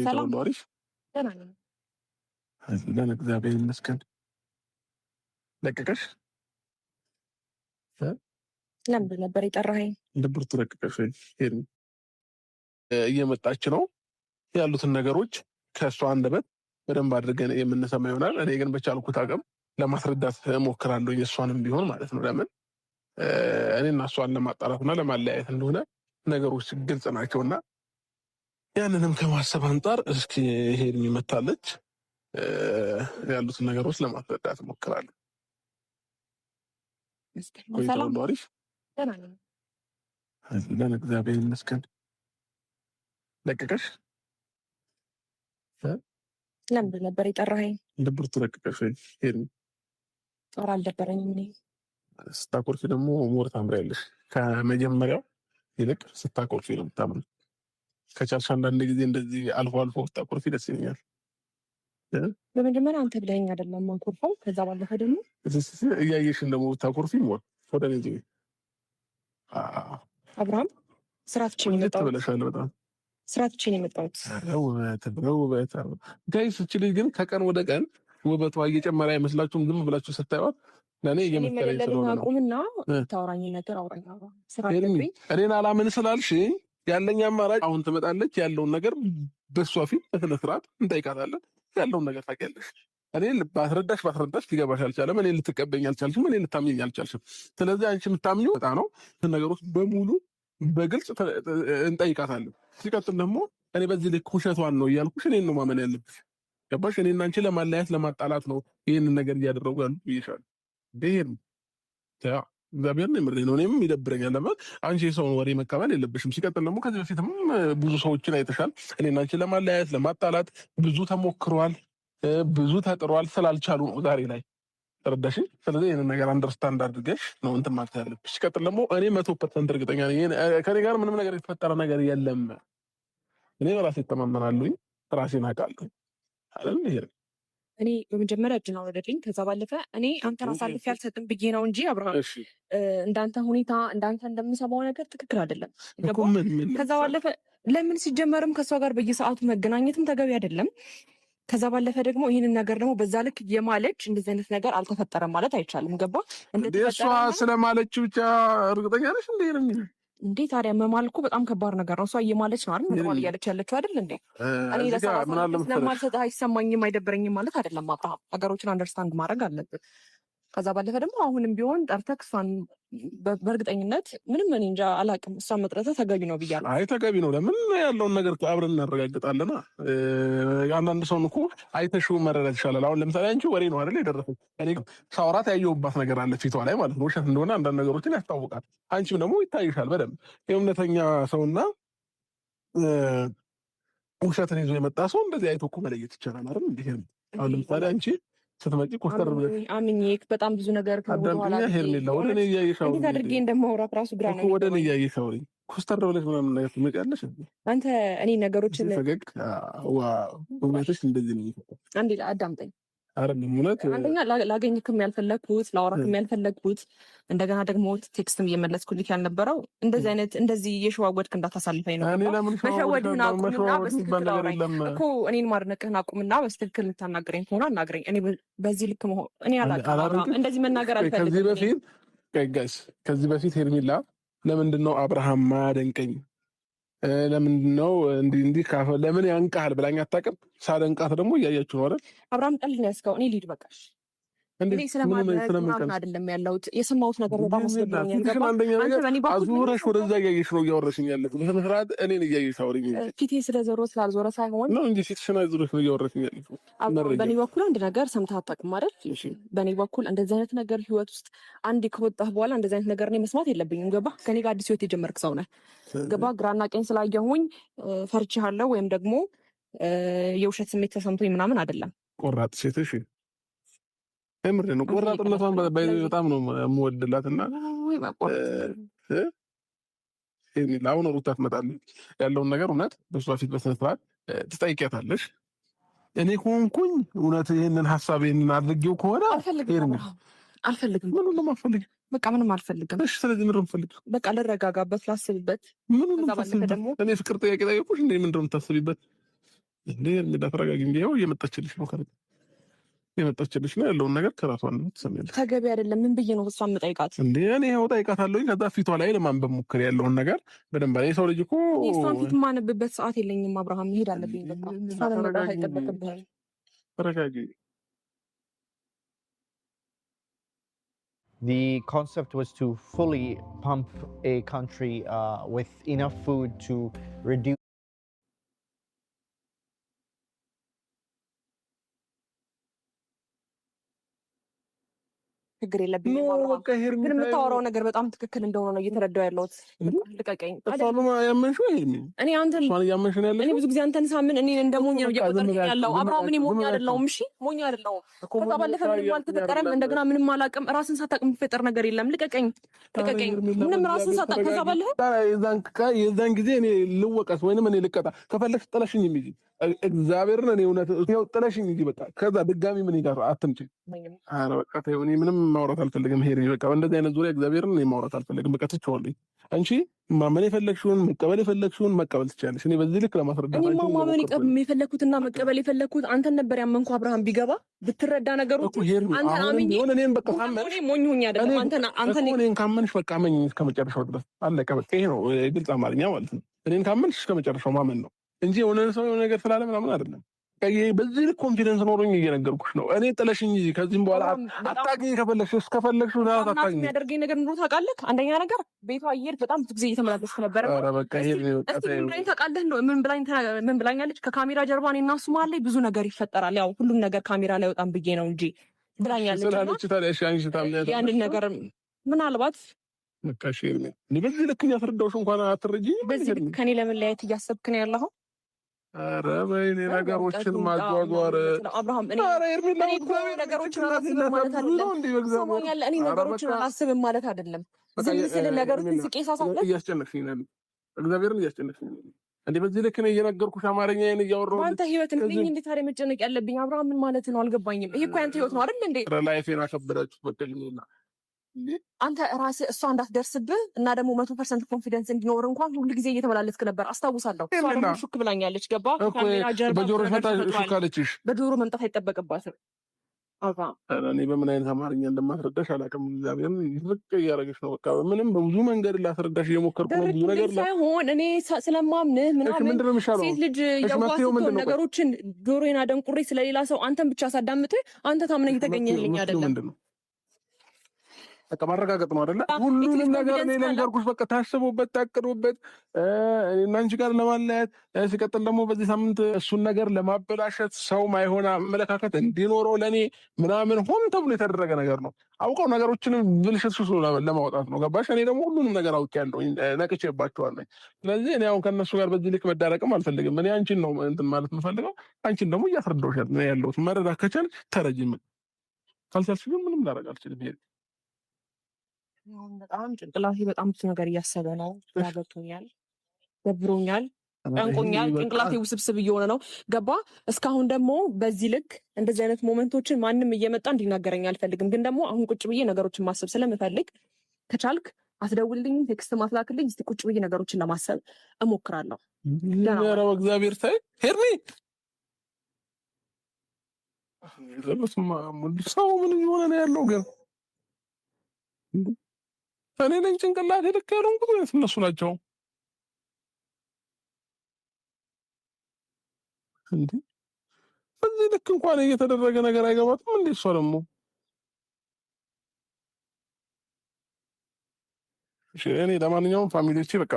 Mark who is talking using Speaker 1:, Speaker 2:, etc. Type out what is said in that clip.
Speaker 1: ሰላም አሪፍ ደህና፣ እግዚአብሔር ይመስገን። ለቀቀሽ?
Speaker 2: ለምንድን ነበር የጠራኸኝ?
Speaker 1: ድብርቱ ለቀቀሽ? እየመጣች ነው ያሉትን ነገሮች ከእሷ አንደበት በደንብ አድርገን የምንሰማ ይሆናል። እኔ ግን በቻልኩት አቅም ለማስረዳት እሞክራለሁ፣ እሷንም ቢሆን ማለት ነው። ለምን እኔና እሷን ለማጣራትና ለማለያየት እንደሆነ ነገሮች ግልጽ ናቸውና ያንንም ከማሰብ አንጻር እስኪ ሄድ የሚመታለች ያሉትን ነገሮች ለማስረዳት እሞክራለሁ። ቆይታ አሪፍ ደህና፣ እግዚአብሔር ይመስገን። ለቀቀሽ?
Speaker 2: ለምንድን ነበር የጠራኸኝ?
Speaker 1: ድብርቱ ለቀቀሽ? ሄድ
Speaker 2: ጦር አልደበረኝም። እኔ
Speaker 1: ስታኮርፊ ደግሞ more ታምሪያለሽ። ከመጀመሪያው ይልቅ ስታኮርፊ ነው የምታምሪው። ከቻልሽ አንዳንድ ጊዜ እንደዚህ አልፎ አልፎ ስታኮርፊ ደስ ይለኛል።
Speaker 2: በመጀመሪያ አንተ ብለኸኝ አይደለም ማኮርፈው። ከዛ ባለፈ ደግሞ
Speaker 1: እያየሽን ደግሞ ብታኮርፊ more ወደ እኔ
Speaker 2: አብርሃም ስራ ትቼ ነው የመጣሁት።
Speaker 1: ብለሻል በጣም
Speaker 2: ስራ ትቼ ነው የመጣሁት።
Speaker 1: ውበት ውበት guys፣ እቺ ልጅ ግን ከቀን ወደ ቀን ውበቷ እየጨመረ አይመስላችሁም? ዝም ብላችሁ ስታዩት ለእኔ እየመሰለኝ ስለሆነ ነው።
Speaker 2: አቁምና ታውራኝ ነገር አውራኝ። ስራ አለብኝ።
Speaker 1: እኔን አላምን ስላልሽ ያለኝ አማራጭ አሁን ትመጣለች። ያለውን ነገር በእሷ ፊት በስነ ስርዓት እንጠይቃታለን። ያለውን ነገር ታውቂያለሽ። እኔ ባስረዳሽ ባስረዳሽ ሊገባሽ አልቻለም። እኔ ልትቀበኝ አልቻልሽም። እኔ ልታምኘኝ አልቻልሽም። ስለዚህ አንቺ የምታምኚው በጣም ነው ነገሮች በሙሉ በግልጽ እንጠይቃታለን። ሲቀጥል ደግሞ እኔ በዚህ ልክ ውሸቷን ነው እያልኩሽ እኔን ነው ማመን ያለብሽ። ገባሽ? እኔና አንቺ ለማለያየት ለማጣላት ነው ይህንን ነገር እያደረጉ ያሉ ብዬሻለሁ። ይሄ እግዚአብሔር ነው የምሬ ነው። እኔም ይደብረኛል። ለምን አንቺ የሰውን ወሬ መቀበል የለብሽም። ሲቀጥል ደግሞ ከዚህ በፊትም ብዙ ሰዎችን አይተሻል። እኔና አንቺ ለማለያየት ለማጣላት ብዙ ተሞክሯል፣ ብዙ ተጥሯል። ስላልቻሉ ነው ዛሬ ላይ ተረዳሽ። ስለዚህ ይህንን ነገር understand አድርገሽ ነው እንትን ማለት ያለብሽ። ሲቀጥል ደግሞ እኔ 100% እርግጠኛ ነኝ ከኔ ጋር ምንም ነገር የተፈጠረ ነገር የለም። እኔ በራሴ እተማመናለሁኝ፣ ራሴን አውቃለሁ አይደል? ይሄ
Speaker 2: እኔ በመጀመሪያ እጅን አውረደልኝ። ከዛ ባለፈ እኔ አንተን አሳልፌ አልሰጥም ብዬ ነው እንጂ አብርሃም፣ እንዳንተ ሁኔታ እንዳንተ እንደምሰማው ነገር ትክክል አይደለም። ከዛ ባለፈ ለምን ሲጀመርም ከእሷ ጋር በየሰዓቱ መገናኘትም ተገቢ አይደለም። ከዛ ባለፈ ደግሞ ይህንን ነገር ደግሞ በዛ ልክ የማለች እንደዚህ አይነት ነገር አልተፈጠረም ማለት አይቻልም። ገባ?
Speaker 1: እሷ ስለማለች ብቻ እርግጠኛ ነሽ እንዴ?
Speaker 2: እንዴ ታዲያ መማል እኮ በጣም ከባድ ነገር ነው። እሷ እየማለች ነው አይደል? መማል እያለች ያለችው አይደል እንዴ? እኔ ስለማልሰጥህ አይሰማኝም አይደብረኝም ማለት አይደለም አብርሃም። ነገሮችን understand ማድረግ አለብን። ከዛ ባለፈ ደግሞ አሁንም ቢሆን ጠርተህ እሷን በእርግጠኝነት ምንም እኔ እንጃ አላውቅም፣ እሷን መጥረትህ ተገቢ ነው ብያለሁ።
Speaker 1: አይ ተገቢ ነው። ለምን ያለውን ነገር አብረን እናረጋግጣለና። አንዳንድ ሰውን እኮ አይተሽው መረዳት ይሻላል። አሁን ለምሳሌ አንቺ ወሬ ነው አይደል የደረሰው። እኔ ሳውራት ያየሁባት ነገር አለ ፊቷ ላይ ማለት ነው፣ ውሸት እንደሆነ አንዳንድ ነገሮችን ያስታውቃል። አንቺም ደግሞ ይታይሻል በደንብ የእውነተኛ ሰውና ውሸትን ይዞ የመጣ ሰው እንደዚህ አይቶ እኮ መለየት ይቻላል አይደል? እንዲህ አሁን ለምሳሌ አንቺ ስትመጪ ኮስተር ብለሽ
Speaker 2: አምኜ በጣም ብዙ ነገር
Speaker 1: አዳምጪኛ ሄርሜላ፣ ወደ እኔ እያየሽ አውሪ።
Speaker 2: እንዴት አድርጌ እንደማውራት ራሱ ግራ ነው።
Speaker 1: ወደ እኔ እያየሽ አውሪ። ኮስተር ብለሽ ምናምን ነገር ትመጪያለሽ
Speaker 2: አንተ። እኔ ነገሮችን
Speaker 1: ፈገግ wow፣ እውነትሽ እንደዚህ ነው።
Speaker 2: አንዴ አዳምጠኝ።
Speaker 1: አይደለም
Speaker 2: አንደኛ ላገኝክም ያልፈለግኩት ላወራክም ያልፈለግኩት እንደገና ደግሞ text ም እየመለስኩልክ ያልነበረው እንደዚህ አይነት እንደዚህ እየሸዋወድክ እንዳታሳልፈኝ ነው። መሸወድህን አቁምና በስትክክል አውራኝ እኮ እኔን ማድነቅህን አቁምና በስትክክል የምታናግረኝ ከሆነ አናግረኝ። እኔ በዚህ ልክ መሆን እኔ አላውቅም፣ እንደዚህ መናገር አልፈልግም።
Speaker 1: ከዚህ በፊት guys፣ ከዚህ በፊት ሄርሜላ ለምንድን ነው አብርሃም ማያደንቀኝ ለምንድን ነው እንዲህ እንዲህ ለምን ያንቃሃል ብላኝ አታውቅም። ሳደንቃት ደግሞ እያያችሁ ነው አይደል?
Speaker 2: አብርሃም ቀልድ ነው ያዝከው። እኔ ልሂድ በቃሽ። እኔ ስለማድረግ ምናምን አይደለም ያለሁት የሰማሁት ነገር በጣም አስገርሞኛል።
Speaker 1: አዙረሽ ወደዛ እያየሽ ነው እያወረሽኝ ያለሁት። በስነ ስርዓት እኔን እያየሽ አውሪኝ።
Speaker 2: ፊቴ ስለዞረ ስላልዞረ ሳይሆን
Speaker 1: ነው እንጂ ፊትሽን አዙረሽ ነው እያወረሽኝ ያለሁት።
Speaker 2: በእኔ በኩል አንድ ነገር ሰምተህ አታውቅም አይደል? በእኔ በኩል እንደዚህ አይነት ነገር ህይወት ውስጥ አንዴ ከወጣህ በኋላ እንደዚህ አይነት ነገር እኔ መስማት የለብኝም። ገባህ? ከኔ ጋር አዲስ ህይወት የጀመርክ ሰው ነህ። ገባህ? ግራና ቀኝ ስላየሁኝ ፈርቼሃለሁ ወይም ደግሞ የውሸት ስሜት ተሰምቶኝ ምናምን አይደለም።
Speaker 1: ቆራጥ ሴት እሺ የምሬ ነው። ቆራጥነቷን በጣም ነው የምወድላት እና አሁን ሩታ ትመጣለች። ያለውን ነገር እውነት በሷ ፊት በስነ ስርዓት ትጠይቂያታለሽ። እኔ ከሆንኩኝ እውነት ይህንን ሀሳብ ይህንን አድርጌው ከሆነ
Speaker 2: አልፈልግም።
Speaker 1: ምኑን ነው የማትፈልጊው?
Speaker 2: በቃ ምንም አልፈልግም።
Speaker 1: እሺ፣ ስለዚህ ምንድን ነው የምትፈልጊው?
Speaker 2: በቃ ልረጋጋበት፣ ላስብበት።
Speaker 1: ምኑን ነው የምታስቢበት? እኔ ፍቅር ጥያቄ ጠየቁሽ እንዴ? ምንድን ነው የምታስቢበት? እንዴ ተረጋጊ። እንዲ ያው እየመጣችልሽ ነው፣ እየመጣችልሽ ነው። ያለውን ነገር ከራሷ ነው ትሰሚያለሽ።
Speaker 2: ተገቢ አይደለም። ምን ብዬ ነው እሷን የምጠይቃት?
Speaker 1: እንዴ እኔ ይኸው ጠይቃታለሁኝ። ከዛ ፊቷ ላይ ለማንበብ ሞክሪ ያለውን ነገር በደንብ። የሰው ልጅ እኮ
Speaker 2: እሷን ፊት የማነብበት ሰዓት የለኝም አብርሃም፣ መሄድ አለብኝ። በቃ እሷን መጣት አይጠበቅብህም።
Speaker 1: ተረጋጊ።
Speaker 3: The concept was to fully pump a country with enough food to reduce
Speaker 2: ችግር የለብኝም። ግን የምታወራው ነገር በጣም ትክክል እንደሆነ ነው እየተረዳሁ ያለሁት። ልቀቀኝ። እኔ አንተን እኔ ብዙ ጊዜ አንተን ሳምን እኔን እንደ ሞኝ ነው እየቆጠርከኝ ያለው አብርሃም። እኔ ሞኝ አይደለሁም። እሺ ሞኝ አይደለሁም። ከዛ ባለፈ ምንም አልተፈጠረም። እንደገና ምንም አላውቅም። ራስን ሳታውቅ የሚፈጠር ነገር የለም። ልቀቀኝ፣ ልቀቀኝ። ምንም ራስን ሳታውቅ ከዛ ባለፈ
Speaker 1: የዛን ጊዜ እኔ ልወቀስ ወይንም እኔ ልቀጣ ከፈለግሽ ጥለሽኝ የሚል እግዚአብሔርን እኔ እውነት ይኸው ጥለሽኝ እንጂ በቃ ከዛ ድጋሚ ምን ጋር አትምጪ። ኧረ በቃ ተይው፣ እኔ ምንም ማውራት አልፈልግም። ሄሪ በቃ በእንደዚህ አይነት ዙሪያ እግዚአብሔርን እኔ ማውራት አልፈልግም። በቃ ትቼዋለሁ። አንቺ ማመን የፈለግሽውን መቀበል የፈለግሽውን መቀበል ትችያለሽ። እኔ በዚህ ልክ ለማስረዳት
Speaker 2: እኔማ ማመን የፈለግኩትና መቀበል የፈለግኩት አንተን ነበር ያመንኩ። አብርሃም ቢገባ ብትረዳ ነገሮች አንተን አምኜ
Speaker 1: እኔን በቃ ካመንሽ
Speaker 2: ሞኝ ሆኜ አይደለም። አንተን
Speaker 1: እኔን ካመንሽ በቃ አመኝ እስከ መጨረሻው ድረስ አለቀ። በቃ ይሄ ነው ግልጽ አማርኛ ማለት ነው። እኔን ካመንሽ እስከ መጨረሻው ማመን ነው እንጂ የሆነ ሰው የሆነ ነገር ስላለ ምናምን አይደለም። በዚህ ልክ confidence ኖሮኝ እየነገርኩሽ ነው። እኔ ጥለሽኝ እንጂ ከዚህም በኋላ አታግኝ፣ ከፈለግሽ እስከፈለግሽ አታግኝ።
Speaker 2: የሚያደርገኝ ነገር ኑሮ ታውቃለህ። አንደኛ ነገር ቤቷ እየሄድክ በጣም ብዙ ጊዜ እየተመላለስክ ነበረ። ምን ብላኝ ታውቃለህ? ምን ብላኛለች? ከካሜራ ጀርባ እኔ እና እሱ መሀል ላይ ብዙ ነገር ይፈጠራል። ያው ሁሉም ነገር ካሜራ ላይ ወጣም ብዬ ነው እንጂ ብላኛለች። ያንን ነገር ምናልባት
Speaker 1: በዚህ ልክ እያስረዳሁሽ እንኳን አትረጂኝ።
Speaker 2: በዚህ ልክ ከኔ ለመለያየት እያሰብክ ነው ያለኸው?
Speaker 1: ኧረ በይኔ ነገሮችን ማዟዟር
Speaker 2: አብርሃም፣ እኔ ነገሮችን አላስብም ማለት አይደለም። እኔ ነገሮችን አላስብም ማለት አይደለም። ዝም ስል ነገሮችን ስቄ ሳሳለፍ
Speaker 1: እያስጨነቅሽኝ ነው። እግዚአብሔርን እያስጨነቅሽኝ ነው። እንዴ በዚህ ልክ ነው እየነገርኩሽ፣ አማርኛዬን እያወራሁ
Speaker 2: አንተ ህይወት እንዴ እንዴት ታዲያ መጨነቅ ያለብኝ አብርሃም? ምን ማለት ነው አልገባኝም። ይሄ እኮ ያንተ ህይወት ነው አይደል እንዴ?
Speaker 1: life ኤን አከበዳችሁት በቃ።
Speaker 2: አንተ ራስህ እሷ እንዳትደርስብህ እና ደግሞ 100% confidence እንዲኖር እንኳን ሁሉ ጊዜ እየተመላለስክ ነበር አስታውሳለሁ። እሷ ደግሞ ሹክ ብላኛለች። ገባ በጆሮ መምጣት አይጠበቅባትም።
Speaker 1: እኔ በምን አይነት አማርኛ እንደማስረዳሽ አላውቅም። እግዚአብሔርን ዝቅ እያደረገሽ ነው። በቃ ምንም በብዙ መንገድ ላስረዳሽ እየሞከርኩ ነው። ብዙ ነገር
Speaker 2: ሳይሆን እኔ ስለማምንህ ምናምን ሴት ልጅ የዋህ ስትሆን ነገሮችን ጆሮዬን አደንቁሬ ስለሌላ ሰው አንተን ብቻ ሳዳምጥህ አንተ ታምነህ እየተገኘህልኝ አይደለም።
Speaker 1: በቃ ማረጋገጥ ነው አይደለ? ሁሉንም ነገር እኔ ልንገርኩሽ። በቃ ታስቦበት ታቅዶበት እኔና አንቺ ጋር ለማለያየት ሲቀጥል ደግሞ በዚህ ሳምንት እሱን ነገር ለማበላሸት ሰው ማይሆን አመለካከት እንዲኖረው ለእኔ ምናምን ሆን ተብሎ የተደረገ ነገር ነው። አውቀው ነገሮችንም ብልሽት ለማውጣት ነው። ገባሽ? እኔ ደግሞ ሁሉንም ነገር አውቄያለሁ፣ ነቅቼባቸዋለሁ። ስለዚህ እኔ አሁን ከእነሱ ጋር በዚህ ልክ መዳረቅም አልፈልግም። እኔ አንቺን ነው እንትን ማለት የምፈልገው። አንቺን ደግሞ እያስረዳሁሽ ያለሁት። መረዳት ከቻልሽ ተረጂም፣ ካልቻልሽ ግን ምንም ላደርግ አልችልም። ይሄ
Speaker 2: በጣም ጭንቅላቴ በጣም ብዙ ነገር እያሰበ ነው። ገብቶኛል፣ ደብሮኛል፣ ጨንቆኛል። ጭንቅላቴ ውስብስብ እየሆነ ነው። ገባ እስካሁን ደግሞ በዚህ ልክ እንደዚህ አይነት moment ኦችን ማንም እየመጣ እንዲናገረኝ አልፈልግም። ግን ደግሞ አሁን ቁጭ ብዬ ነገሮችን ማሰብ ስለምፈልግ ከቻልክ አትደውልልኝ፣ text ማትላክልኝ፣ እስቲ ቁጭ ብዬ ነገሮችን ለማሰብ እሞክራለሁ።
Speaker 1: ኧረ እግዚአብሔር ታይ ሄርሚ ሰው ምን እየሆነ ነው ያለው ግን እኔ ነኝ ጭንቅላቴ ልክ ያልሆንኩት ወይስ እነሱ ናቸው? እንዴ በዚህ ልክ እንኳን እየተደረገ ነገር አይገባትም እንዴ? እሷ ደግሞ እኔ ለማንኛውም family ዎቼ በቃ